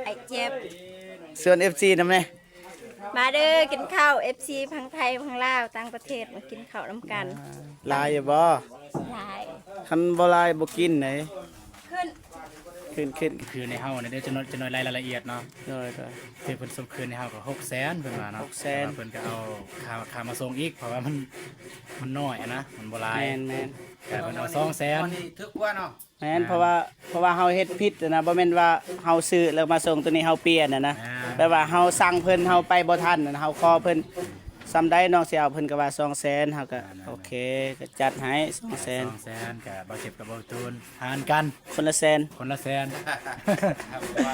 ໄອ້ເຈັບ ຊວນເອັຟຊີນຳແດ່. ມາເດີ ກິນເຂົ້າ ເອັຟຊີ ທັງໄທ ທັງລາວ ຕ່າງປະເທດ ມາກິນເຂົ້ານຳກັນ. ອ່າ ຫຼາຍຢູ່ບໍ່? ຫຼາຍ. ຄັນບໍ່ຫຼາຍບໍ່ກິນເດ້. ຂຶ້ນ ຂຶ້ນ ຂຶ້ນ ຄືໃນເຮົານີ້ເດ້ ຈະໜ້ອຍ ຈະໜ້ອຍລາຍລະອຽດເນາະ. ໂດຍ ໂດຍ. ຄືເພິ່ນສົ່ງຄືນໃຫ້ເຮົາກໍຫົກແສນ ເພິ່ນວ່າເນາະ. ຫົກແສນ. ແຕ່ວ່າເພິ່ນກໍເອົາຄ່າ ຄ່າມາສົ່ງອີກ ເພາະວ່າມັນ ມັນໜ້ອຍຫັ້ນນະ ມັນບໍ່ຫຼາຍ. ແມ່ນ ແມ່ນ. ແຕ່ເພິ່ນເອົາສອງແສນ. ຖືກກວ່າເນາະ. ແມ່ນ ອ່າ ເພາະວ່າ ເພາະວ່າເຮົາເຮັດຜິດນະ ບໍ່ແມ່ນວ່າເຮົາຊື້ແລ້ວມາສົ່ງ ໂຕນີ້ເຮົາປ່ຽນນະ ອ່າ ແບບວ່າເຮົາສັ່ງເພິ່ນ ເຮົາໄປບໍ່ທັນນະ ເຮົາຂໍເພິ່ນສ່ຳໃດນ້ອງຊິເອົາ ເພິ່ນກໍວ່າສອງແສນ ເຮົາກໍ ອ່າ ໂອເຄ ກໍຈັດໃຫ້ສອງແສນ. ສອງແສນ ກໍບໍ່ເຈັບກັບບໍ່ຕູນຫານກັນ ຄົນລະແສນ ຄົນລະແສນ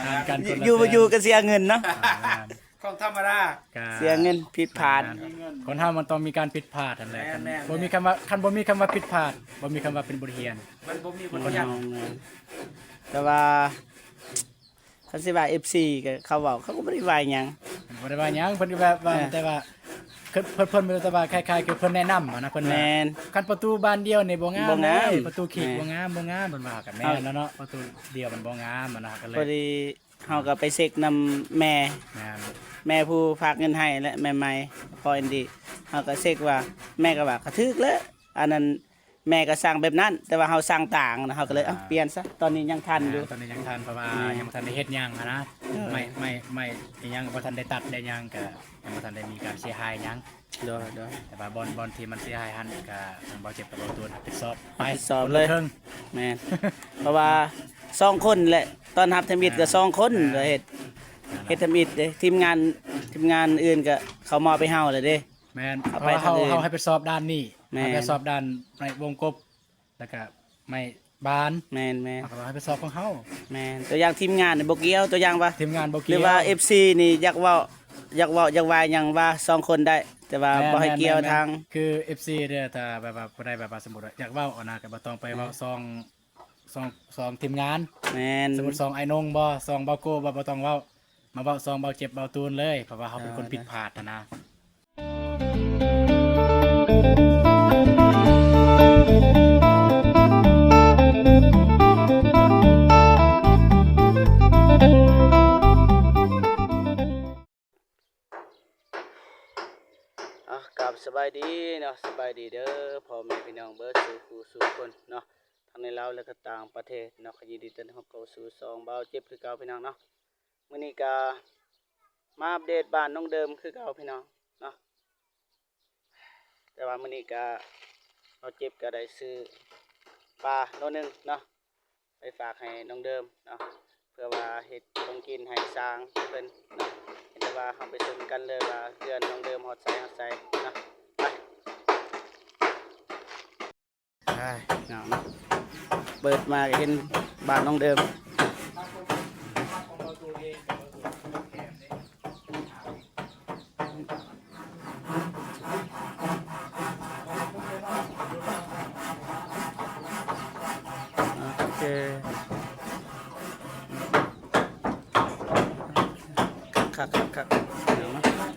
ຫານກັນ ຢູ່ ຢູ່ກໍເສຍເງິນເນາະ. ອ່າ ແມ່ນ. ຂອງທຳມະດາ ກະເສຍເງິນຜິດພາດ. ແມ່ນ ຄົນເຮົາມັນຕ້ອງມີການຜິດພາດຫັ້ນແຫຼະ. ແມ່ນ ຄັນ ແມ່ນ ບໍ່ມີຄຳວ່າ ຄັນບໍ່ມີຄຳວ່າຜິດພາດ ບໍ່ມີຄຳວ່າເປັນບົດຮຽນ. ມັນບໍ່ມີບົດຮຽນ. ແຕ່ວ່າຄັນຊິວ່າເອັຟຊີກໍເຂົາເວົ້າ ເຂົາກໍບໍ່ໄດ້ວ່າຫຍັງ ບໍ່ໄດ້ວ່າຫຍັງ. ເພິ່ນກໍແບບວ່າ ເອີ ແຕ່ວ່າ ເພິ່ນ ເພິ່ນ ເພິ່ນແຕ່ວ່າຄ້າຍໆຄືເພິ່ນແນະນຳຫັ້ນນະ. ເພິ່ນວ່າ ແມ່ນ ຄັນປະຕູບານດຽວນີ້ບໍ່ງາມ ບໍ່ງາມເດ້ ປະຕູຂີດ ແມ່ນ ບໍ່ງາມ ບໍ່ງາມ ເພິ່ນວ່າ. ກໍແມ່ນແລ້ວເນາະ ປະຕູດຽວມັນບໍ່ງາມຫັ້ນນະ ກໍເລີຍ ພໍດີ ເຮົາກໍໄປເຊັກນຳແມ່ ແມ່ນ ແມ່ຜູ້ຝາກເງິນໃຫ້ແຫຼະ ແມ່ໃໝ່ ພໍ່ອິນດີ. ເຮົາກໍເຊັກວ່າ ແມ່ກໍວ່າກໍຖືກແລ້ວ ອັນນັ້ນແມ່ກໍສັ່ງແບບນັ້ນ ແຕ່ວ່າເຮົາສັ່ງຕ່າງນະ ເຮົາກໍເລີຍ ອ່າ ເອົ້າ ປ່ຽນຊະ. ຕອນນີ້ຍັງທັນຢູ່ ອ່າ ຕອນນີ້ຍັງທັນ ເພາະວ່າ ແມ່ນ ຍັງບໍ່ທັນໄດ້ເຮັດຫຍັງຫັ້ນນະ. ເອີ ໄມ້ ໄມ້ ໄມ້ອີຫຍັງບໍ່ທັນໄດ້ຕັດໄດ້ຫຍັງ ກໍຍັງບໍ່ທັນໄດ້ມີການເສຍຫາຍຫຍັງ. ໂດຍ ໂດຍ. ແຕ່ວ່າບ່ອນ ບ່ອນທີ່ມັນເສຍຫາຍຫັ້ນ ກໍທາງບ່າວເຈັບກັບບ່າວຕູນຮັບຜິດຊອບໄປ ຮັບຜິດຊອບເລີຍ ຄົນລະເຄິ່ງ. ແມ່ນ ເພາະວ່າສອງຄົນແຫຼະ ຕ້ອນຮັບທຳອິດກໍ ອ່າ ສອງຄົນ ອ່າ ກໍເຮັດ ອ່າ ເຮັດທຳອິດເດ້. ທີມງານ ທີມງານອື່ນກໍເຂົາມອບໃຫ້ເຮົາແລ້ວເດ້. ແມ່ນ ເພາະວ່າເຮົາ ເຮົາຮັບຜິດຊອບດ້ານນີ້. ແມ່ນ ຮັບຜິດຊອບດ້ານໃນວົງກົບ ແລ້ວກະໄມ້ບານ. ແມ່ນໆ ເຮົາກໍຮັບຜິດຊອບຂອງເຮົາ. ແມ່ນ ຕົວຢ່າງທີມງານນີ້ບໍ່ກ່ຽວ ຕົວຢ່າງວ່າ ທີມງານບໍ່ກ່ຽວ ຫຼືວ່າເອັຟຊີນີ້ຢາກເວົ້າ ຢາກເວົ້າ ຢາກວ່າຫຍັງວ່າສອງຄົນໄດ້ ແຕ່ວ່າ ແມ່ນ ບໍ່ໃຫ້ກ່ຽວ ແມ່ນໆ ທາງ ຄືເອັຟຊີເດີ ຖ້າແບບວ່າຜູ້ໃດແບບວ່າສົມມຸດວ່າຢາກເວົ້າຫັ້ນນະ ກໍບໍ່ຕ້ອງໄປເວົ້າ ແມ່ນ ຊ່ອງ ຊ່ອງ ຊ່ອງທີມງານ. ແມ່ນ ສົມມຸດຊ່ອງອ້າຍນົງບໍ ຊ່ອງບ່າວໂກ້ບໍ ບໍ່ຕ້ອງເວົ້າ ມາເວົ້າຊ່ອງບ່າວເຈັບບ່າວຕູນເລີຍ ເພາະວ່າເຮົາເປັນຄົນ ອ່າ ຜິດພາດຫັ້ນນະ. ອ່ະ ກາບສະບາຍດີເນາະ ສະບາຍດີເດີພໍ່ແມ່ພີ່ນ້ອງເບິດສູ່ຜູ້ສູ່ຄົນເນາະ ທັງໃນລາວ ແລະ ກໍຕ່າງປະເທດເນາະ. ກໍຍິນດີຕ້ອນຮັບເຂົ້າສູ່ຊ່ອງບ່າວເຈັບຄືເກົ່າ ພີ່ນ້ອງເນາະ. ມື້ນີ້ກະມາອັບເດດບ້ານນ້ອງເດີມຄືເກົ່າ ພີ່ນ້ອງເນາະ. ແຕ່ວ່າມື້ນີ້ກະ ເຮົາເຈັບກະໄດ້ຊື້ປາໂລໜຶ່ງເນາະ ໄປຝາກໃຫ້ນ້ອງເດີມເນາະ ເພື່ອວ່າເຮັດຂອງກິນໃຫ້ຊ່າງເພິ່ນເນາະ. ແຕ່ວ່າເຮົາໄປຊົມກັນເລີຍວ່າເຮືອນນ້ອງເດີມຮອດໃສ ຮອດໃສເນາະ. ໄປ. ອ້າຍ ພີ່ນ້ອງເນາະ ເປີດມາກໍເຫັນບ້ານນ້ອງເດີມ. ໂອເຄ ຄັກໆໆ ພີ່ນ້ອງເນາະ.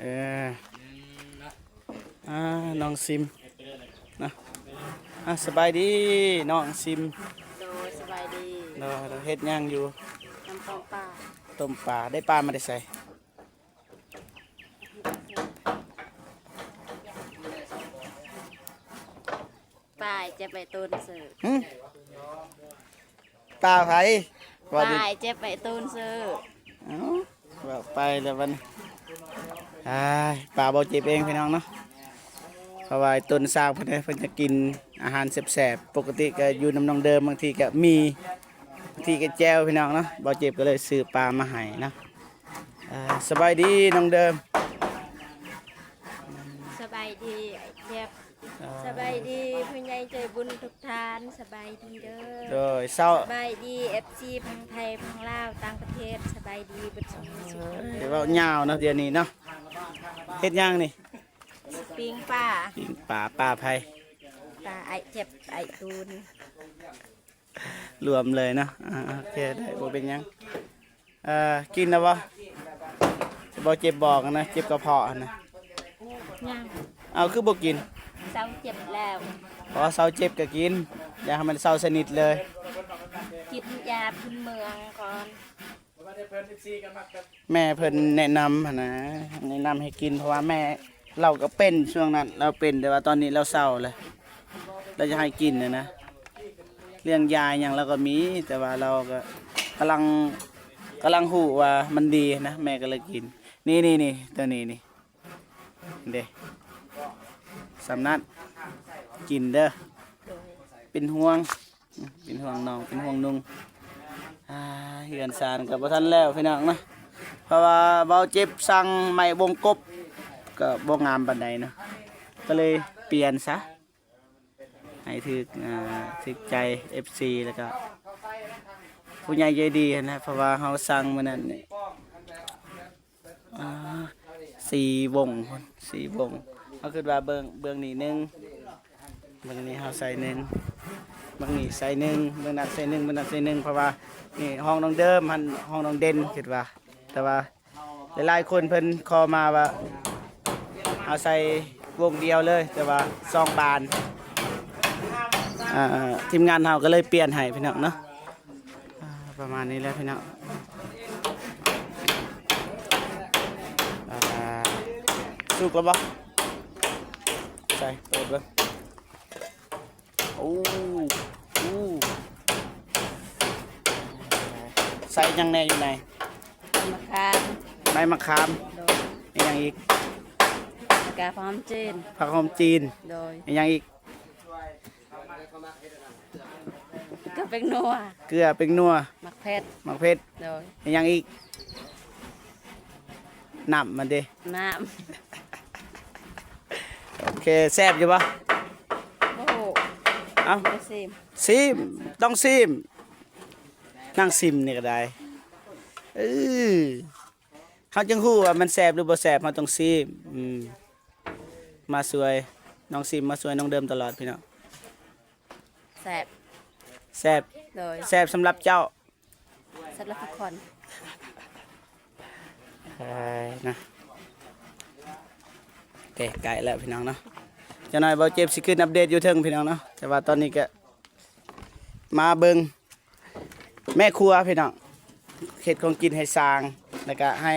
ເອີ ອ່າ ນ້ອງຊິມນະ. ອ່າ ສະບາຍດີນ້ອງຊິມ. ໂດຍ ສະບາຍດີ. ໂດຍ ເຮັດຫຍັງຢູ່? ນຳຕົ້ມປາ. ຕົ້ມປາ ໄດ້ປາມາແຕ່ໃສ? ປາເຈັບໄວ້ຕົ້ນຊື່. ຫື? ປາໃຜ? ປາເຈັບໄວ້ຕົ້ນຊື່. ເອົ້າ ເວົ້າໄປແລ້ວບັດນີ້. ອ້າຍ ປາບໍ່ເຈັບເອງ ພີ່ນ້ອງເນາະ ເພາະວ່າຕົ້ນຊ່າງເພິ່ນ ເພິ່ນຈະກິນອາຫານແຊບໆ. ປົກກະຕິກໍຢູ່ນຳນ້ອງເດີມ ບາງທີກໍມີ ບາງທີກໍແຈ່ວ ພີ່ນ້ອງເນາະ. ບໍ່ເຈັບກໍເລີຍຊື້ປາມາໃຫ້ເນາະ. ເອີ ສະບາຍດີນ້ອງເດີມ. ສະບາຍດີອ້າຍເຈັບ. ສະບາຍດີຜູ້ໃຫຍ່ໃຈບຸນທຸກທ່ານ ສະບາຍດີເດີ. ໂດຍ ເຊົາ ສະບາຍດີເອັຟຊີ ທັງໄທ ທັງລາວ ຕ່າງປະເທດ ສະບາຍດີເບິດສູ່ຜູ້ສູ່ຄົນເດີ. ເວົ້າຍາວເນາະ ດຽວນີ້ເນາະ. ເຮັດຫຍັງນີ້? ປີ້ງປາ. ປີ້ງປາ ປາໃຜ? ປາອ້າຍເຈັບ ອ້າຍຕູນ. ລວມເລີຍເນາະ. ອ່າ ໂອເຄ ໄດ້ ບໍ່ເປັນຫຍັງ. ເອີ ກິນແລ້ວບໍ່? ບໍ່ເຈັບບໍ່ນະ ເຈັບກະເພາະຫັ້ນນະ. ຍັງ. ເອົາ ຄືບໍ່ກິນ? ເຊົາເຈັບແລ້ວ. ພໍເຊົາເຈັບກໍກິນ ຢ່າໃຫ້ມັນເຊົາສະໜິດເລີຍ. ກິນຢາພື້ນເມືອງກ່ອນ. ແມ່ເພິ່ນແນະນຳຫັ້ນນະ ແນະນຳໃຫ້ກິນ ເພາະວ່າແມ່ລາວກໍເປັນ ຊ່ວງນັ້ນລາວເປັນ ແຕ່ວ່າຕອນນີ້ລາວເຊົາແລ້ວ ລາວຢາກໃຫ້ກິນຫັ້ນນະ. ເລື່ອງຢາຫຍັງລາວກໍມີ ແຕ່ວ່າລາວກໍກຳລັງ ກຳລັງຮູ້ວ່າມັນດີນະ ແມ່ກໍເລີຍກິນ. ນີ້ໆໆ ໂຕນີ້ນີ້ ເດ້ ສຳນັດ ກິນເດີ ເປັນຫ່ວງ ເປັນຫ່ວງນ້ອງ ເປັນຫ່ວງນຸ່ງ. ອາ ເຮືອນຊານກໍບໍ່ທັນແລ້ວພີ່ນ້ອງນະ ເພາະວ່າເບົາເຈັບສັ່ງໄມ້ວົງກົບ ກໍບໍ່ງາມປານໃດເນາະ ກໍເລີຍປ່ຽນຊະ ໃຫ້ຖືກ ອາ ຖືກໃຈເອັຟຊີ ແລ້ວກໍຜູ້ໃຫຍ່ໃຈດີຫັ້ນນະ ເພາະວ່າເຮົາສັ່ງມື້ນັ້ນນີ້ ອາ ສີ່ວົງພຸ້ນ ສີ່ວົງ. ເຮົາຄິດວ່າເບື້ອງ ເບື້ອງນີ້ໜຶ່ງ ເບື້ອງນີ້ເຮົາໃສ່ໜຶ່ງ ເບື້ອງນີ້ໃສ່ໜຶ່ງ ເບື້ອງນັ້ນໃສ່ໜຶ່ງ ເບື້ອງນັ້ນໃສ່ໜຶ່ງ ເພາະວ່ານີ້ຫ້ອງນ້ອງເດີມຫັ້ນ ຫ້ອງນ້ອງເດັ່ນ ຄິດວ່າ ແຕ່ວ່າຫຼາຍໆຄົນເພິ່ນຂໍມາວ່າເຮົາໃສ່ວົງດຽວເລີຍ ແຕ່ວ່າສອງບານ ອາ ທີມງານເຮົາກໍເລີຍປ່ຽນໃຫ້ພີ່ນ້ອງເນາະ. ອາ ປະມານນີ້ແຫຼະພີ່ນ້ອງ. ອາ ສຸກແລ້ວບໍ່? ໃສ່ ເປີດເບິ່ງ. ໂອ້ ໂອ້ ໃສ່ຫຍັງແດ່ຢູ່ໃນ? ໃບມະຂາມ ໃບມະຂາມ. ໂດຍ. ມີຫຍັງອີກ? ແລ້ວກະຜັກຫອມຈີນ ຜັກຫອມຈີນ. ໂດຍ. ມີຫຍັງອີກ? ເກືອ ແປ້ງນົວ ເກືອ ແປ້ງນົວ ໝາກເຜັດ ໝາກເຜັດ. ໂດຍ. ມີຫຍັງອີກ? ນ້ຳມັນເດ ນ້ຳ. ໂອເຄ ແຊບຢູ່ບໍ່? ໂອ້ໂຫ ເອົ້າ ຊິມ ຊິມ ຕ້ອງຊິມ ນັ່ງຊິມນີ້ກໍໄດ້. ເອີ ເຮົາຈຶ່ງຮູ້ວ່າມັນແຊບຫຼືບໍ່ແຊບ ເຮົາຕ້ອງຊິມ. ອືມ ມາຊ່ວຍ ນ້ອງຊິມມາຊ່ວຍນ້ອງເດີມຕະຫຼອດພີ່ນ້ອງ. ແຊບ ແຊບ. ໂດຍ. ແຊບສຳລັບເຈົ້າ ສຳລັບທຸກຄົນ. ເອີຍ ນະ ໂອເຄ ໃກ້ແລ້ວພີ່ນ້ອງເນາະ. ຈັກໜ້ອຍເບົາເຈັບຊິຂຶ້ນອັບເດດຢູ່ເທິງພີ່ນ້ອງເນາະ ແຕ່ວ່າຕອນນີ້ກະມາເບິ່ງ ແມ່ຄົວພີ່ນ້ອງ ເຮັດຂອງກິນໃຫ້ຊ່າງ ແລ້ວກະໃຫ້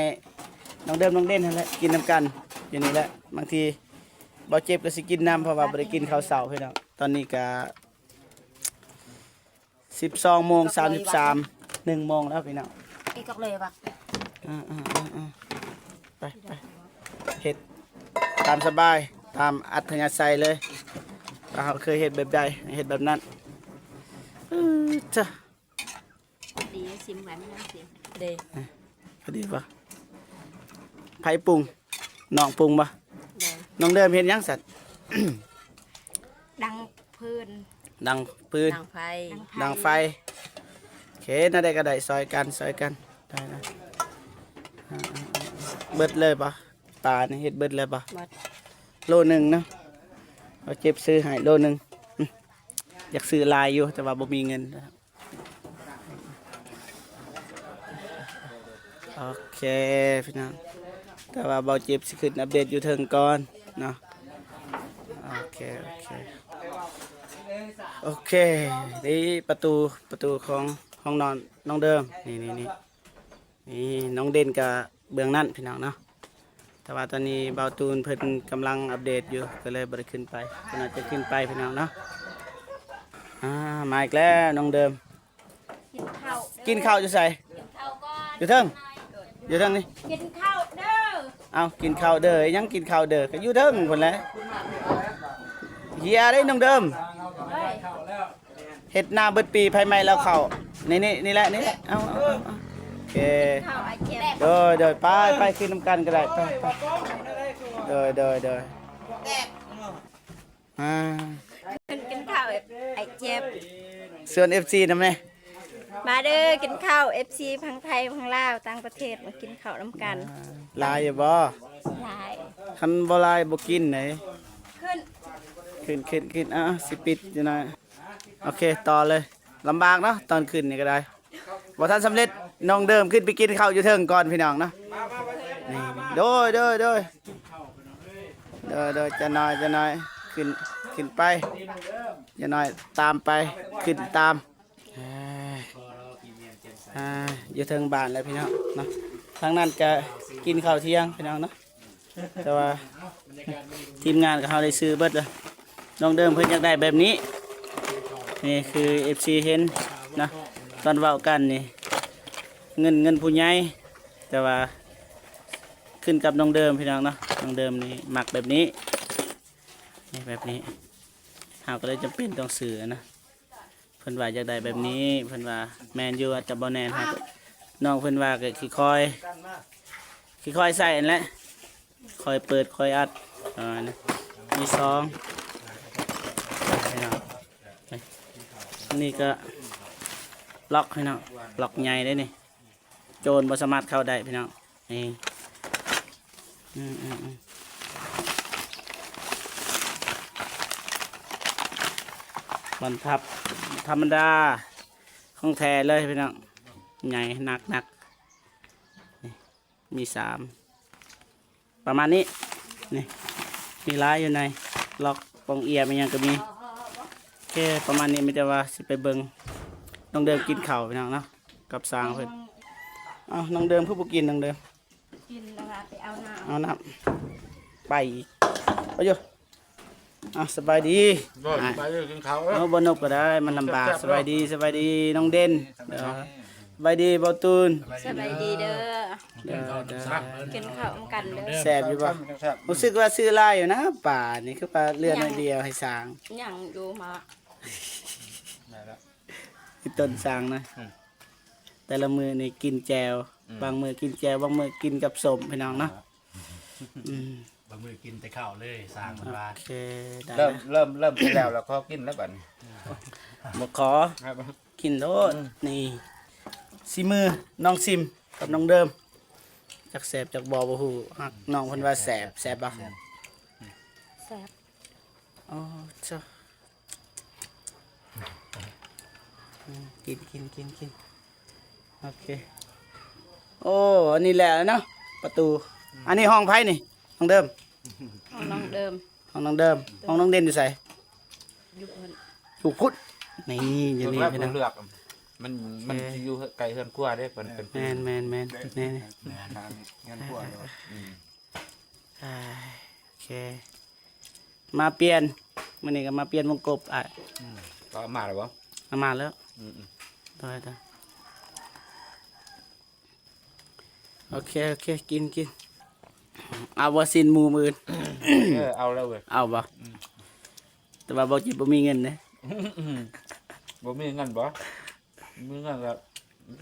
ນ້ອງເດີມນ້ອງເດັ່ນຫັ້ນແຫຼະ ກິນນຳກັນຢູ່ນີ້ແຫຼະ. ບາງທີເບົາເຈັບກໍຊິກິນນຳ ເພາະວ່າບໍ່ໄດ້ກິນເຂົ້າເຊົ້າພີ່ນ້ອງ. ຕອນນີ້ກະສິບສອງໂມງສາມສິບສາມ ໜຶ່ງໂມງແລ້ວພີ່ນ້ອງ. ອີກກັກເລີຍວ່າ ໄປໆ ເຮັດຕາມສະບາຍ ຕາມອັດທະຍາໄສເລີຍ ວ່າເຮົາເຄີຍເຮັດແບບໃດ ເຮັດແບບນັ້ນ. ເອີ ຈ້ະ ດີ ຊິມໄວ້ມັນຊິມເດ້. ພໍດີບໍ່? ໃຜປຸງ? ນ້ອງປຸງບໍ່? ໂດຍ. ນ້ອງເດີມເຮັດຫຍັງຊັ້ນ? ດັງຟືນ ດັງຟືນ ດັງໄຟ ດັງໄຟ. ໂອເຄ ແນວໃດກໍໄດ້ ຊ່ອຍກັນ ຊ່ອຍກັນ ໄດ້ນະ. ເບິດເລີຍບໍ່? ປານີ້ເຮັດເບິດແລ້ວບໍ່? ເບິດ ໂລໜຶ່ງເນາະ. ເອົາເຈັບຊື້ໃຫ້ໂລໜຶ່ງ. ອື ຢາກຊື້ຫຼາຍຢູ່ ແຕ່ວ່າບໍ່ມີເງິນ. ໂອເຄພີ່ນ້ອງ ແຕ່ວ່າເບົາເຈັບຊິຂຶ້ນອັບເດດຢູ່ເທິງກ່ອນເນາະ. ໂອເຄ ໂອເຄ ໂອເຄ ນີ້ປະຕູ ປະຕູຂອງຫ້ອງນອນນ້ອງເດີມ. ນີ້ ນີ້ ນີ້ ນີ້ ນ້ອງເດັ່ນກະເບື້ອງນັ້ນພີ່ນ້ອງເນາະ. ແຕ່ວ່າຕອນນີ້ບ່າວຕູນເພິ່ນກຳລັງອັບເດດຢູ່ ກໍເລີຍບໍ່ໄດ້ຂຶ້ນໄປ. ເພິ່ນອາດຈະຂຶ້ນໄປພີ່ນ້ອງເນາະ. ອາ ມາອີກແລ້ວນ້ອງເດີມ. ກິນເຂົ້າ ກິນເຂົ້າຢູ່ໃສ? ກິນເຂົ້າກ່ອນ ຢູ່ເທິງ ຢູ່ເທິງນີ້. ກິນເຂົ້າເດີ ເອົ້າ ກິນເຂົ້າເດີ ຫຍັງກິນເຂົ້າເດີ ກໍຢູ່ເທິງພຸ້ນແຫຼະ. ເຮຍເດ້ນ້ອງເດີມ ເອີຍ. ເຮັດນາເບິດປີ ໄຟໄໝ້ລາວເຂົ້າ. ນີ້ ນີ້ ນີ້ແຫຼະ ນີ້ແຫຼະ. ເອົາ ເອົາ ເອົາ ເອົາ ໂອເຄ. ໂດຍ ໂດຍ ໄປ ໄປ ຂຶ້ນນຳກັນກໍໄດ້ ໄປ ໄປ. ໂດຍ ໂດຍ ໂດຍ ອາ ຂຶ້ນກິນເຂົ້າ ໄອ້ເຈັບ ຊວນເອັຟຊີນຳແດ່. ມາເດີ ກິນເຂົ້າ ເອັຟຊີ ທັງໄທ ທັງລາວ ຕ່າງປະເທດ ມາກິນເຂົ້ານຳກັນ. ອາ ຫຼາຍຢູ່ບໍ່? ຫຼາຍ. ຄັນບໍ່ຫຼາຍບໍ່ກິນເດ້. ຂຶ້ນ ຂຶ້ນ ຂຶ້ນ ຂຶ້ນ. ອາ ຊິປິດຢູ່ນະ. ໂອເຄ ຕໍ່ເລີຍ. ລຳບາກເນາະ ຕອນຂຶ້ນນີ້ກໍໄດ້ ບໍ່ທັນສຳເລັດ. ນ້ອງເດີມຂຶ້ນໄປກິນເຂົ້າຢູ່ເທິງກ່ອນ ພີ່ນ້ອງເນາະ. ນີ້ ໂດຍ ໂດຍ ໂດຍ ໂດຍ ໂດຍ. ຈະໜ້ອຍ ຈະໜ້ອຍ ຂຶ້ນ ຂຶ້ນໄປ ຈະໜ້ອຍຕາມໄປ ຂຶ້ນຕາມ. ເອີ ອ່າ ຢູ່ເທິງບ້ານແລ້ວພີ່ນ້ອງເນາະ. ທາງນັ້ນກະກິນເຂົ້າທ່ຽງພີ່ນ້ອງເນາະ ແຕ່ວ່າທີມງານຂອງເຮົາໄດ້ຊື້ເບິດແລ້ວ. ນ້ອງເດີມເພິ່ນຢາກໄດ້ແບບນີ້ ນີ້ຄືເອັຟຊີເຫັນເນາະ ຕອນເວົ້າກັນນີ້ ເງິນ ເງິນຜູ້ໃຫຍ່ ແຕ່ວ່າຂຶ້ນກັບນ້ອງເດີມພີ່ນ້ອງເນາະ. ນ້ອງເດີມນີ້ມັກແບບນີ້ ນີ້ແບບນີ້ ເຮົາກໍເລີຍຈຳເປັນຕ້ອງຊື້ນະ. ເພິ່ນວ່າຢາກໄດ້ແບບນີ້ ເພິ່ນວ່າແມ່ນຢູ່ ອາດຈະບໍ່ແນ່ນ ເຮົາກໍ ນ້ອງເພິ່ນວ່າກໍຄ່ອຍໆ ຄ່ອຍໆໃສ່ຫັ້ນແຫຼະ ຄ່ອຍເປີດຄ່ອຍອັດ ປະມານນີ້. ມີຊອງ ນີ້ກໍລັອກພີ່ນ້ອງ ລັອກໃຫຍ່ເດ້ນີ້ ໂຈນບໍ່ສາມາດເຂົ້າໄດ້ພີ່ນ້ອງ. ນີ້ ອືມໆໆ ບັນພັບທຳມະດາ ຂອງແທ້ເລີຍພີ່ນ້ອງ ໃຫຍ່ໜັກໆ ນີ້ ມີສາມ ປະມານນີ້ ນີ້ ມີຫຼາຍຢູ່ໃນ ລັອກປ່ອງອຽມອີ່ຫຍັງກໍມີ. ໂອເຄ ປະມານນີ້ ມີແຕ່ວ່າຊິໄປເບິ່ງນ້ອງເດີມກິນເຂົ້າພີ່ນ້ອງເນາະ ກັບຊ່າງເພິ່ນ. ເອົ້າ ນ້ອງເດີມຄືບໍ່ກິນ ນ້ອງເດີມ? ກິນແລ້ວວ່າໄປເອົານ້ຳ ເອົານ້ຳ ໄປອີກ ໄປຢູ່. ເອົ້າ ສະບາຍດີ ໂດຍ ອ່າ ສະບາຍດີ ກິນເຂົ້າເອີຍ. ເອົາ ບໍ່ນົບກໍໄດ້ ມັນລຳບາກ. ແຊບໆ ສະບາຍດີ ສະບາຍດີນ້ອງເດັ່ນ ເດີ ສະບາຍດີບ່າວຕູນ ສະບາຍດີເດີ ເດີ ກິນເຂົ້ານຳກັນເດີ. ແຊບຢູ່ບໍ່? ແຊບ ຮູ້ສຶກວ່າຊື້ຫຼາຍຢູ່ນະ ປານີ້ຄືປາເຫຼືອໜ້ອຍດຽວໃຫ້ຊ່າງ ຍັງຢູ່ມາ ໄດ້ແລ້ວ ອີ່ຕົ້ນຊ່າງນະ ອືມ ແຕ່ລະມື້ນີ້ກິນແຈ່ວ ອືມ ບາງມື້ກິນແຈ່ວ ບາງມື້ກິນກັບສົ້ມ ພີ່ນ້ອງເນາະ. ອືມ ບາງມື້ກິນແຕ່ເຂົ້າເລີຍ ຊ່າງມັນວ່າ. ໂອເຄ ໄດ້ ເລີ່ມ ເລີ່ມ ເລີ່ມກິນແລ້ວ ແລ້ວຂໍກິນແລ້ວບັດນີ້ ບໍ່ຂໍ ກິນໂລດ. ອືມ ນີ້ ສີມືນ້ອງຊິມກັບນ້ອງເດີມ ຈັກແຊບຈັກບໍ່ ບໍ່ຮູ້. ຮັກນ້ອງເພິ່ນວ່າແຊບ ແຊບບໍ່? ແຊບ ແຊບ ອໍ ເຈົ້າ ອືມ ກິນ ກິນ ກິນ ກິນ ໂອເຄ. ໂອ້ ອັນນີ້ແຫຼະເນາະ ປະຕູ. ອືມ ອັນນີ້ຫ້ອງໃຜນີ້ ນ້ອງເດີມ? ຫ້ອງນ້ອງເດີມ ຫ້ອງນ້ອງເດີມ. ໂດຍ ຫ້ອງນ້ອງເດັ່ນຢູ່ໃສ? ຢູ່ພຸ້ນ ຢູ່ພຸ້ນ. ນີ້ ຢູ່ນີ້ ເພິ່ນເລືອກ ພີ່ນ້ອງ ມັນ ມັນ ໂອເຄ ຊິຢູ່ໃກ້ເຮືອນຄົວເດ້ ເພິ່ນ ເອີ ເປັນ ແມ່ນໆໆ ນີ້ ແມ່ນ ເຮືອນຄົວເດ້. ອືມ ອ່າ ໂອເຄ ມາປ່ຽນ ມື້ນີ້ກໍມາປ່ຽນວົງກົບອ້າຍ. ອືມ ກໍເອົາມາແລ້ວບໍ່? ເອົາມາແລ້ວ. ອືມໆ ໄດ້ໆ ໂອເຄ ໂອເຄ ກິນ ກິນ. ເອົາບໍ່ຊີ້ນໝູມື້ອື່ນ? ເອີ ເອົາແລ້ວເວີຍ. ເອົາບໍ່? ອືມ ແຕ່ວ່າບໍ່ຈິດບໍ່ມີເງິນເດ້. ບໍ່ມີເງິນບໍ່? ມີເງິນແລ້ວ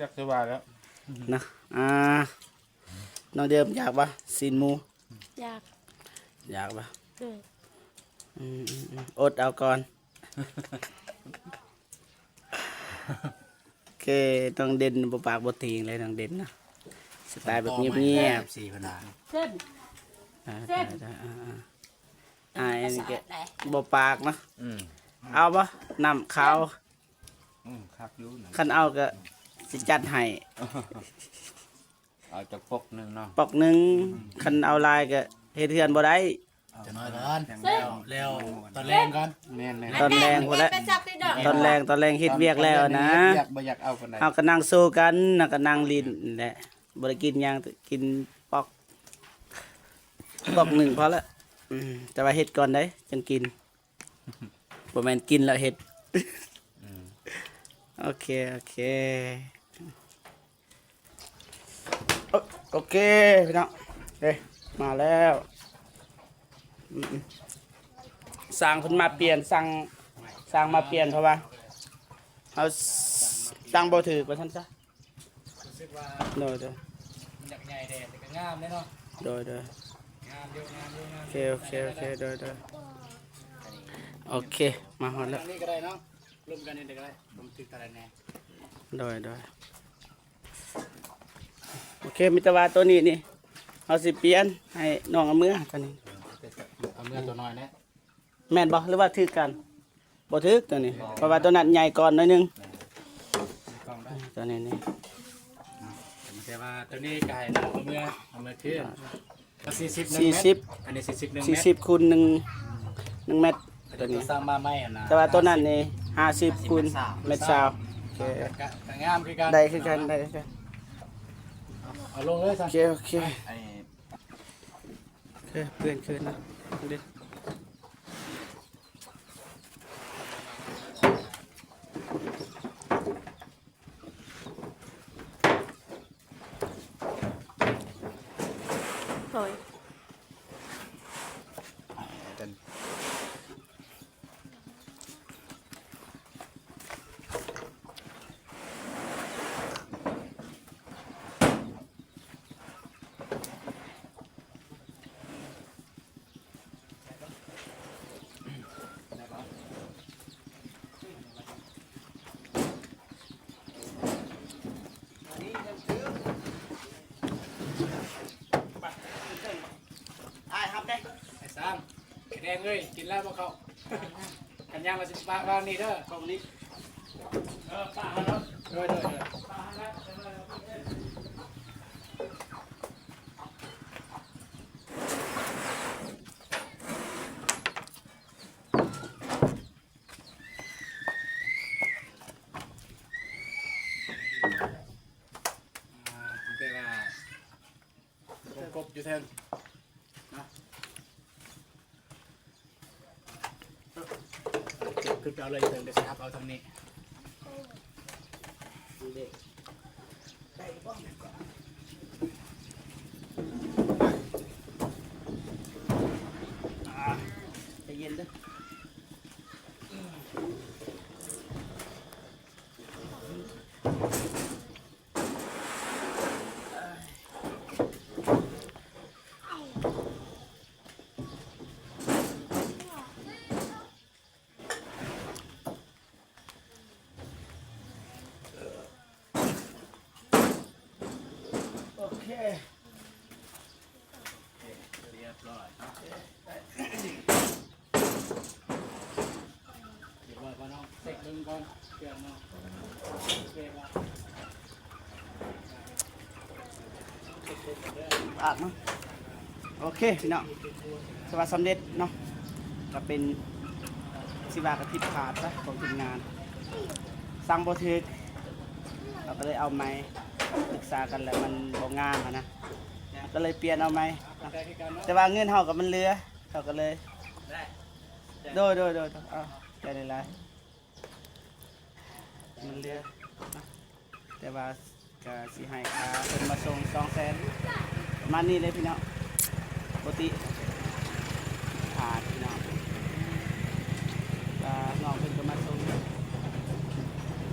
ຈັກຊິວ່າແລ້ວ ນະ. ອ່າ ນ້ອງເດີມຢາກບໍ່ ຊີ້ນໝູ? ຢາກ ຢາກບໍ່? ເອີ ອືມໆໆ ອົດເອົາກ່ອນ. ໂອເຄ ນ້ອງເດັ່ນບໍ່ປາກບໍ່ຕີງເລີຍ ນ້ອງເດັ່ນເນາະ ສະໄຕແບບງຽບໆ. ເຊັ່ນ ອ່າ ເຊັ່ນ ອ່າໆ ອ່າ ອັນນີ້ກໍບໍ່ປາກເນາະ. ອືມ ເອົາບໍ່ ນ້ຳຂາວ? ອືມ ຄັກຢູ່ນະ ຄັນເອົາກໍຊິຈັດໃຫ້. ເອົາຈັກປົກໜຶ່ງເນາະ ປົກໜຶ່ງ. ອືມ ຄັນເອົາຫຼາຍກໍເຮັດເຮືອນບໍ່ໄດ້. ຈະນ້ອຍກ່ອນ ແລ້ວ ແລ້ວຕອນແລງກ່ອນ. ແມ່ນໆ ຕອນແລງພຸ້ນແຫຼະ ຕອນແລງ ຕອນແລງເຮັດວຽກແລ້ວນະ ເຮັດວຽກບໍ່ຢາກເອົາປານໃດ ເຮົາກໍນັ່ງໂຊກັນ ແລ້ວກໍນັ່ງຫຼິ້ນແຫຼະ. ອືມ ບໍ່ໄດ້ກິນຫຍັງ ກິນປົກ ປົກໜຶ່ງພໍລະ. ອືມ ແຕ່ວ່າເຮັດກ່ອນເດ້ ຈັ່ງກິນ. ບໍ່ແມ່ນກິນແລ້ວເຮັດ. ອືມ ໂອເຄ ໂອເຄ ໂອ ໂອເຄພີ່ນ້ອງ ເອີ ມາແລ້ວ. ອືມ ຊ່າງເພິ່ນມາປ່ຽນ ຊ່າງ ຊ່າງມາປ່ຽນ ເພາະວ່າເຮົາ ຊ່າງບໍ່ຖືກວ່າຊັ້ນຊະ. ຮູ້ສຶກວ່າ ໂດຍໆ ມັນຢາກໃຫຍ່ແດ່ ແຕ່ກໍງາມເດ້ເນາະ. ໂດຍໆ ງາມຢູ່ ງາມຢູ່ ງາມຢູ່. ໂອເຄ ໂອເຄ ໂອເຄ ໂດຍໆ ໂອເຄ ມາຮອດແລ້ວ. ອັນນີ້ກໍໄດ້ເນາະ ລົມກັນນີ້ກໍໄດ້ ລົມຖືກຕາແດດແດ່. ໂດຍໆ ໂອເຄ ມີແຕ່ວ່າໂຕນີ້ນີ້ ເຮົາຊິປ່ຽນໃຫ້ນ້ອງເອົາເມືອ ໂຕນີ້ ເອີ ເອົາເມືອໂຕນ້ອຍແດ່. ແມ່ນບໍ່ ຫຼືວ່າຖືກກັນ? ບໍ່ຖືກຕົວນີ້ ເພາະວ່າຕົວນັ້ນໃຫຍ່ກ່ອນໜ້ອຍໜຶ່ງ. ແມ່ນ ມີກ້ອງໄດ້ ຕົວນີ້ນີ້ ແຕ່ວ່າຕົວນີ້ກາຍເອົາເມືອ ເອົາເມືອຄືນ. ສີ່ສິບ ອັນນີ້ສີ່ສິບ ສີ່ສິບ ຄູນໜຶ່ງ ໜຶ່ງແມັດ ຕົວນີ້ ແຕ່ວ່າຕົວນັ້ນນີ້ຫ້າສິບ ຄູນແມັດຊາວ. ກໍ ກໍງາມຄືກັນ ໄດ້ຄືກັນ ໄດ້ຄືກັນ ເອົາລົງເລີຍຊັ້ນ ໂອເຄ ໂອເຄ ໄອ້ ເອີ ເປັນຄືນນະ ເດ້ ໂອ້ຍ ອ້າຍຮັບເດ້ ໄອ້ສາມ ແດງເອີຍ ກິນແລ້ວບໍ່ເຂົ້າ ຄັນຍັງລະຊິປະວາງນີ້ເດີ ຂອງນີ້ ເອີ ປະຫັ້ນເນາະ ໂດຍ ໂດຍ ໂດຍ ປະຫັ້ນແຫຼະ. ອ່າ ແປວ່າ ວົງກົບຢູ່ເທິງເນາະ ເກັບຂຶ້ນໄປເອົາເລີຍຢູ່ເທິງ ດຽວຊິຮັບເອົາທາງນີ້ ໃຈເຢັນເດີ. ໂອເຄ ໂອເຄ ຮຽບຮ້ອຍເນາະ ຮຽບຮ້ອຍບໍ່ນ້ອງ ເຊັກເບິ່ງກ່ອນ ເຄື່ອງເນາະ ໂອເຄບໍ່? ອາບເນາະ ໂອເຄພີ່ນ້ອງ ຖືວ່າສຳເລັດເນາະ ກໍເປັນ ຊິວ່າກໍຜິດພາດຊະຂອງທີມງານ ສັ່ງບໍ່ຖືກ ເຮົາກໍເລີຍເອົາໃໝ່ ປຶກສາກັນແລ້ວມັນບໍ່ງາມຫັ້ນນະ ກໍເລີຍປ່ຽນເອົາໃໝ່ ແຕ່ວ່າເງິນເຮົາກໍມັນເຫຼືອ ເຮົາກໍເລີຍ ໂດຍ ໂດຍ ໂດຍ ເອົາ ໃຈຫຼາຍໆ ມັນເຫຼືອ ແຕ່ວ່າກໍຊິໃຫ້ຄ່າເພິ່ນມາສົ່ງສອງແສນ ປະມານນີ້ເລີຍພີ່ນ້ອງ ປົກກະຕິ ອ່າ ພີ່ນ້ອງ ກໍນ້ອງເພິ່ນກໍມາສົ່ງ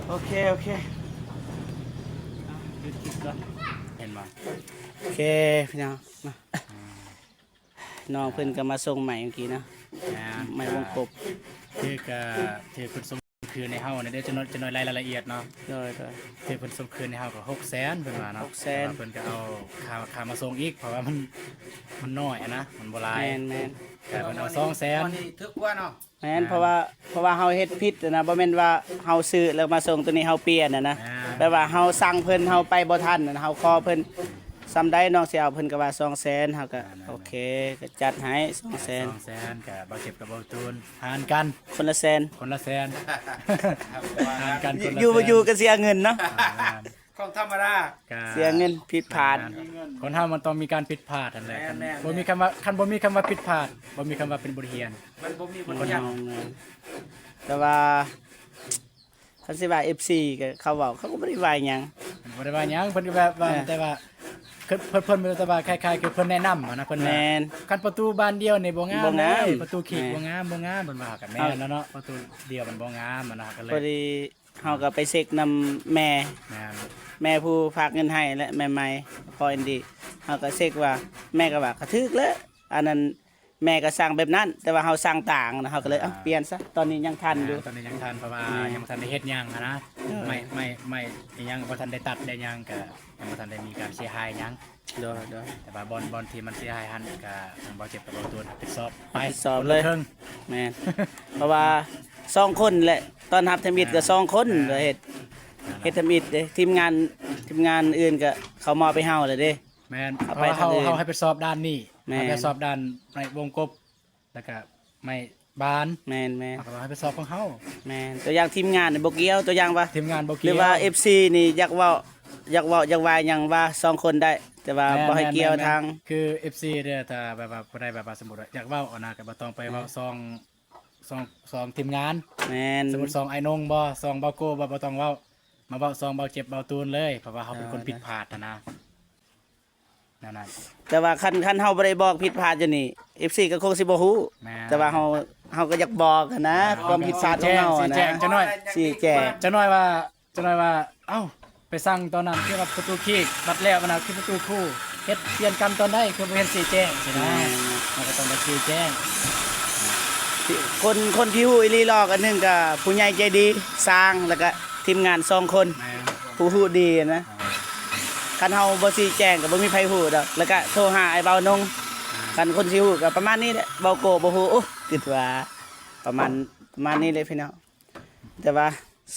ໂອເຄ ໂອເຄ ອ່ະ ຢຸດຄລິບກ່ອນ ເຫັນບໍ່ ໂອເຄ ພີ່ນ້ອງ ມາ ອ່າ ນ້ອງເພິ່ນກໍມາສົ່ງໃໝ່ເມື່ອກີ້ເນາະ ແມ່ນ ໃໝ່ວົງກົບ ຄືກະ ຖືກເພິ່ນສົ່ງຄືນໃຫ້ເຮົາແດ່ເດີ ຈັກໜ້ອຍ ຈັກໜ້ອຍລາຍລະອຽດເນາະ ໂດຍ ໂດຍ ຖືກເພິ່ນສົ່ງຄືນໃຫ້ເຮົາກໍຫົກແສນ ເພິ່ນວ່າເນາະ ຫົກແສນ ແຕ່ວ່າເພິ່ນກໍເອົາຄ່າ ຄ່າມາສົ່ງອີກ ເພາະວ່າມັນ ມັນນ້ອຍຫັ້ນນະ ມັນບໍ່ຫຼາຍ ແມ່ນ ແມ່ນ ແຕ່ເພິ່ນເອົາສອງແສນ ຖືກກວ່າເນາະ ແມ່ນ ອ່າ ເພາະວ່າ ເພາະວ່າເຮົາເຮັດຜິດນະ ບໍ່ແມ່ນວ່າເຮົາຊື້ແລ້ວມາສົ່ງ ໂຕນີ້ເຮົາປ່ຽນນະ ອ່າ ແບບວ່າເຮົາສັ່ງເພິ່ນ ເຮົາໄປບໍ່ທັນນະ ເຮົາຂໍເພິ່ນ ສ່ຳໃດນ້ອງຊິເອົາ ເພິ່ນກໍວ່າສອງແສນ ເຮົາກໍ ອ່າ ໂອເຄ ກໍຈັດໃຫ້ສອງແສນ ອ່າ ສອງແສນ ກໍບໍ່ເຈັບກັບບໍ່ຕູນ ຫານກັນ ຄົນລະແສນ ຄົນລະແສນ ຫານກັນ ຄົນລະແສນ ຢູ່ບໍ່ຢູ່ກໍເສຍເງິນເນາະ ອ່າ ແມ່ນ ຂອງທຳມະດາ ກໍເສຍເງິນ ຜິດພາດ ແມ່ນ ຄົນເຮົາມັນຕ້ອງມີການຜິດພາດຫັ້ນແຫຼະ ແມ່ນ ຄັນ ແມ່ນ ບໍ່ມີຄຳວ່າ ຄັນບໍ່ມີຄຳວ່າຜິດພາດ ບໍ່ມີຄຳວ່າເປັນບົດຮຽນ ມັນບໍ່ມີບົດຮຽນ ແຕ່ວ່າ ຄັນຊິວ່າເອັຟຊີກໍເຂົາເວົ້າ ເຂົາກໍບໍ່ໄດ້ວ່າຫຍັງ ບໍ່ໄດ້ວ່າຫຍັງ ເພິ່ນກໍແບບວ່າ ເອີ ແຕ່ວ່າ ເພິ່ນ ເພິ່ນ ເພິ່ນແຕ່ວ່າຄ້າຍໆຄືເພິ່ນແນະນຳຫັ້ນນະ ເພິ່ນວ່າ ແມ່ນ ຄັນປະຕູບານດຽວນີ້ບໍ່ງາມ ບໍ່ງາມ ເດ້ ປະຕູຄີກ ແມ່ນ ບໍ່ງາມ ບໍ່ງາມ ເພິ່ນວ່າ ກໍແມ່ນແລ້ວເນາະ ປະຕູດຽວມັນບໍ່ງາມຫັ້ນນະ ກໍເລີຍ ພໍດີເຮົາກໍໄປເຊັກນຳແມ່ ແມ່ນ ແມ່ຜູ້ຝາກເງິນໃຫ້ ແລະ ແມ່ໃໝ່ ພໍ່ອິນດີ ເຮົາກໍເຊັກວ່າ ແມ່ກໍວ່າ ກໍຖືກແລ້ວ ອັນນັ້ນ ແມ່ກໍສັ່ງແບບນັ້ນ ແຕ່ວ່າເຮົາສັ່ງຕ່າງນະ ເຮົາກໍເລີຍ ອ່າ ເອົ້າ ປ່ຽນຊະ ຕອນນີ້ຍັງທັນຢູ່ ອ່າ ຕອນນີ້ຍັງທັນ ເພາະວ່າ ແມ່ນ ຍັງບໍ່ທັນໄດ້ເຮັດຫຍັງຫັ້ນນະ ໂດຍ ໄມ້ ໄມ້ ໄມ້ອີ່ຫຍັງບໍ່ທັນໄດ້ຕັດໄດ້ຫຍັງ ກໍຍັງບໍ່ທັນໄດ້ມີການເສຍຫາຍຫຍັງ ໂດຍ ໂດຍ ແຕ່ວ່າບ່ອນ ບ່ອນທີ່ມັນເສຍຫາຍຫັ້ນ ກໍທາງບ່າວເຈັບກັບບ່າວຕູນຮັບຜິດຊອບໄປ ຮັບຜິດຊອບເລີຍ ຄົນລະເຄິ່ງ ແມ່ນ ເພາະວ່າສອງຄົນແຫຼະ ຕອນຮັບທຳອິດກໍ ອ່າ ສອງຄົນ ອ່າ ກໍເຮັດ ນັ້ນແຫຼະ ເຮັດທຳອິດເດ້ ທີມງານ ທີມງານອື່ນກໍເຂົາມອບໃຫ້ເຮົາແລ້ວເດ້ ແມ່ນ ເພາະວ່າເຮົາ ເຮົາຮັບຜິດຊອບດ້ານນີ້ ແມ່ນ ຮັບຜິດຊອບດ້ານໃນວົງກົບ ແລ້ວກະໄມ້ ບ້ານ ແມ່ນໆ ເຮົາກໍຕ້ອງຮັບຜິດຊອບຂອງເຮົາ ແມ່ນ. ຕົວຢ່າງທີມງານນີ້ບໍ່ກ່ຽວ ຕົວຢ່າງວ່າ ທີມງານບໍ່ກ່ຽວ ຫຼືວ່າເອັຟຊີນີ້ຢາກເວົ້າ ຢາກເວົ້າ ຢາກວ່າຫຍັງວ່າສອງຄົນໄດ້ ແຕ່ວ່າ ແມ່ນ ບໍ່ໃຫ້ກ່ຽວ ແມ່ນ ທາງ ຄືເອັຟຊີເດີ ຖ້າແບບວ່າຜູ້ໃດແບບວ່າສົມມຸດວ່າຢາກເວົ້າຫັ້ນນະ ກໍບໍ່ຕ້ອງໄປເວົ້າ ແມ່ນ ຊ່ອງ ຊ່ອງ ຊ່ອງທີມງານ ແມ່ນ ສົມມຸດຊ່ອງອ້າຍນົງບໍ່ ຊ່ອງບ່າວໂກ້ບໍ່ ບໍ່ຕ້ອງເວົ້າ ມາເວົ້າຊ່ອງບ່າວເຈັບ ບ່າວຕູນເລີຍ ເພາະວ່າເຮົາເປັນຄົນ ເອີ ຜິດພາດຫັ້ນນະ ແນວນັ້ນ. ແຕ່ວ່າຄັນ ຄັນເຮົາບໍ່ໄດ້ບອກຜິດພາດຢູ່ນີ້ ເອັຟຊີກໍຄົງຊິບໍ່ຮູ້ ແມ່ນ ແຕ່ວ່າເຮົາ ເຮົາກໍຢາກບອກຫັ້ນນະ ເອີ ຄວາມຜິດພາດຂອງເຮົາ ຊີ້ແຈງ ຊີ້ແຈງ ຫັ້ນນະ ຈັ່ງໜ້ອຍ ຊີ້ແຈງ ຈັ່ງໜ້ອຍວ່າ ຈັ່ງໜ້ອຍວ່າ ເອົ້າ ໄປສັ່ງຕອນນັ້ນຄືວ່າປະຕູຄີກ ບັດແລ້ວມັນນະຄືປະຕູຄູ ເຮັດປ່ຽນກຳຕອນໃດ ຄືບໍ່ເຫັນຊີ້ແຈງຊີ້ນະ ແມ່ນ ມັນກໍຕ້ອງໄດ້ຊີ້ແຈງ. ຄົນ ຄົນທີ່ຮູ້ອີ່ຫຼີຫຼໍ່ກັນໜຶ່ງກໍຜູ້ໃຫຍ່ໃຈດີ ຊ່າງ ແລ້ວກໍທີມງານສອງຄົນ ແມ່ນ ຜູ້ຮູ້ດີນະ ເອີ ຄັນເຮົາບໍ່ຊີ້ແຈງກໍບໍ່ມີໃຜຮູ້ດອກ ແລ້ວກໍໂທຫາອ້າຍບ່າວນົງ ແມ່ນ ຄັນຄົນຊິຮູ້ກໍປະມານນີ້ແຫຼະ ບ່າວໂກ້ບໍ່ຮູ້ ໂອ້ ຄິດວ່າປະມານ ປະມານນີ້ເລີຍພີ່ນ້ອງ ແຕ່ວ່າ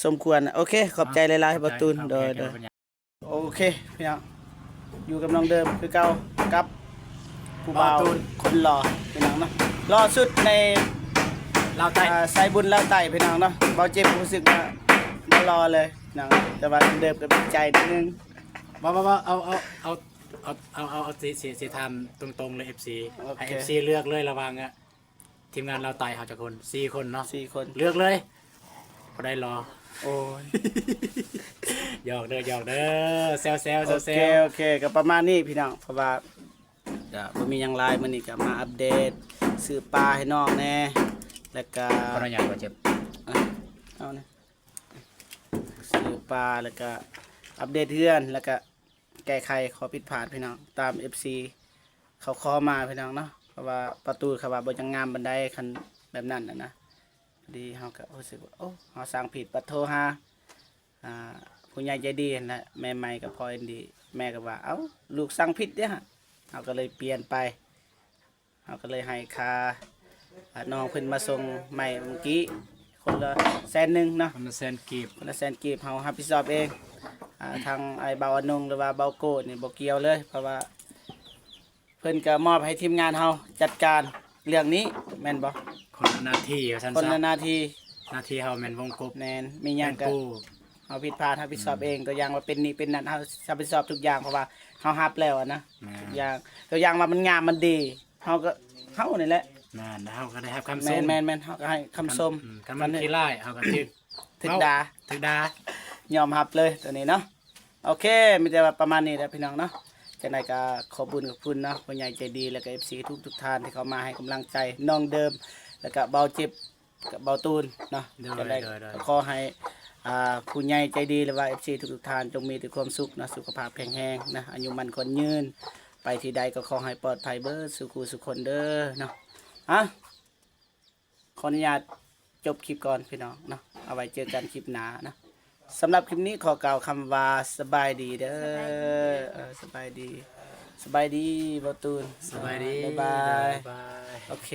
ສົມຄວນ ໂອເຄ ຂອບໃຈຫຼາຍໆ ບ່າວຕູນ ໂດຍ ໂດຍ. ໂອເຄພີ່ນ້ອງ ຢູ່ກັບນ້ອງເດີມຄືເກົ່າ ກັບຜູ້ບ່າວ ບ່າວຕູນ ຄົນຫຼໍ່ພີ່ນ້ອງເນາະ ຫຼໍ່ສຸດໃນລາວໃຕ້ ອ່າ ສາຍບຸນລາວໃຕ້ພີ່ນ້ອງເນາະ. ບ່າວເຈັບຮູ້ສຶກວ່າບໍ່ຫຼໍ່ເລີຍພີ່ນ້ອງ ແຕ່ວ່ານ້ອງເດີມກໍດີໃຈນິດໜຶ່ງ. ບໍ່ ບໍ່ ບໍ່ ເອົາ ເອົາ ເອົາ ເອົາ ເອົາ ເອົາ ຊິ ຊິ ຊິຖາມຕົງໆເລີຍ ເອັຟຊີ ໂອເຄ ໃຫ້ເອັຟຊີເລືອກເລີຍລະຫວ່າງ ທີມງານລາວໃຕ້ເຮົາຈັກຄົນ ສີ່ຄົນເນາະ ສີ່ຄົນ ເລືອກເລີຍ ຜູ້ໃດຫຼໍ່ ໂອ້ຍ ຫຍອກເດີ ຫຍອກເດີ ແຊວໆ ແຊວໆ ໂອເຄ ໂອເຄ ກໍປະມານນີ້ພີ່ນ້ອງ ເພາະວ່າກໍບໍ່ມີຫຍັງຫຼາຍ ມື້ນີ້ກໍມາອັບເດດຊື້ປາໃຫ້ນ້ອງແດ່ ແລ້ວກໍ ຂໍອະນຸຍາດບໍ່ເຈັບ ເອົານະ ຊື້ປາ ແລ້ວກໍອັບເດດເຮືອນ ແລ້ວກໍ ແກ້ໄຂຂໍ້ຜິດພາດພີ່ນ້ອງ ຕາມເອັຟຊີເຂົາຂໍມາພີ່ນ້ອງເນາະ ເພາະວ່າປະຕູເຂົາວ່າບໍ່ຈັກງາມປານໃດ ຄັນແບບນັ້ນນະ ພໍດີເຮົາກໍຮູ້ສຶກວ່າ ໂອ້ ເຮົາສັ່ງຜິດ ບັດໂທຫາ ອ່າ ຜູ້ໃຫຍ່ໃຈດີຫັ້ນແຫຼະ ແມ່ໃໝ່ກັບພໍ່ອິນດີ ແມ່ກໍວ່າ ເອົ້າ ລູກສັ່ງຜິດເດ້ຫັ້ນ ເຮົາກໍເລີຍປ່ຽນໄປ. ເຮົາກໍເລີຍໃຫ້ຄ່າ ອ່າ ນ້ອງເພິ່ນມາສົ່ງໃໝ່ເມື່ອກີ້ ຄົນລະແສນໜຶ່ງເນາະ ຄົນລະແສນກີບ ຄົນລະແສນກີບ ເຮົາຮັບຜິດຊອບເອງ ອ່າ ທາງອ້າຍບ່າວອານົງ ຫຼືວ່າບ່າວໂກ້ນີ້ບໍ່ກ່ຽວເລີຍ ເພາະວ່າເພິ່ນກໍມອບໃຫ້ທີມງານເຮົາຈັດການເລື່ອງນີ້ ແມ່ນບໍ່? ຄົນລະໜ້າທີ່ວ່າຊັ້ນ ຄົນລະ ຊະ ໜ້າທີ່ ໜ້າທີ່ເຮົາແມ່ນວົງກົບ ແມ່ນ ມີຫຍັງກໍ ເຮົາຜິດພາດ ເຮົາຜິດຊອບເອງ ອືມ ຕົວຢ່າງວ່າເປັນນີ້ເປັນນັ້ນ ເຮົາຮັບຜິດຊອບທຸກຢ່າງ ເພາະວ່າເຮົາຮັບແລ້ວຫັ້ນນະ ແມ່ນ ທຸກຢ່າງ ຕົວຢ່າງວ່າມັນງາມມັນດີ ເຮົາກໍ ເຮົານີ້ແຫຼະ ແມ່ນ ເຮົາກໍໄດ້ຮັບຄຳຊົມ ແມ່ນໆໆ ເຮົາກໍໃຫ້ຄຳຊົມ ອືມ ຄັນມັນຂີ້ຮ້າຍ ເຮົາກໍຖືກ ຖືກດ່າ ຖືກດ່າ ຍອມຮັບເລີຍຕົວນີ້ເນາະ ໂອເຄ ມີແຕ່ວ່າປະມານນີ້ແຫຼະພີ່ນ້ອງເນາະ ຈັ່ງໃດກໍຂອບບຸນຂອບຄຸນເນາະ ຜູ້ໃຫຍ່ໃຈດີ ແລ້ວກໍເອັຟຊີທຸກໆທ່ານທີ່ເຂົ້າມາໃຫ້ກຳລັງໃຈນ້ອງເດີມ ແລ້ວກໍບ່າວເຈັບ ກັບບ່າວຕູນເນາະ ໂດຍ ຈັ່ງໃດ ໂດຍ ໂດຍ ກໍຂໍໃຫ້ ອ່າ ຜູ້ໃຫຍ່ໃຈດີ ຫຼືວ່າເອັຟຊີທຸກໆທ່ານ ຈົ່ງມີແຕ່ຄວາມສຸກເນາະ ສຸຂະພາບແຂງແຮງນະ ອາຍຸໝັ້ນຂວັນຍືນ ໄປທີ່ໃດກໍຂໍໃຫ້ປອດໄພເບິດສູ່ຄູ່ສູ່ຄົນເດີເນາະ ອະ ຂໍອະນຸຍາດຈົບຄລິບກ່ອນພີ່ນ້ອງເນາະ ເອົາໄວ້ເຈີກັນຄລິບໜ້າເນາະ ສຳລັບຄລິບນີ້ຂໍກ່າວຄຳວ່າສະບາຍດີເດີ ເອີ ສະບາຍດີ ສະບາຍດີບ່າວຕູນ ສະບາຍດີ ບາຍບາຍ ບາຍບາຍ ໂອເຄ.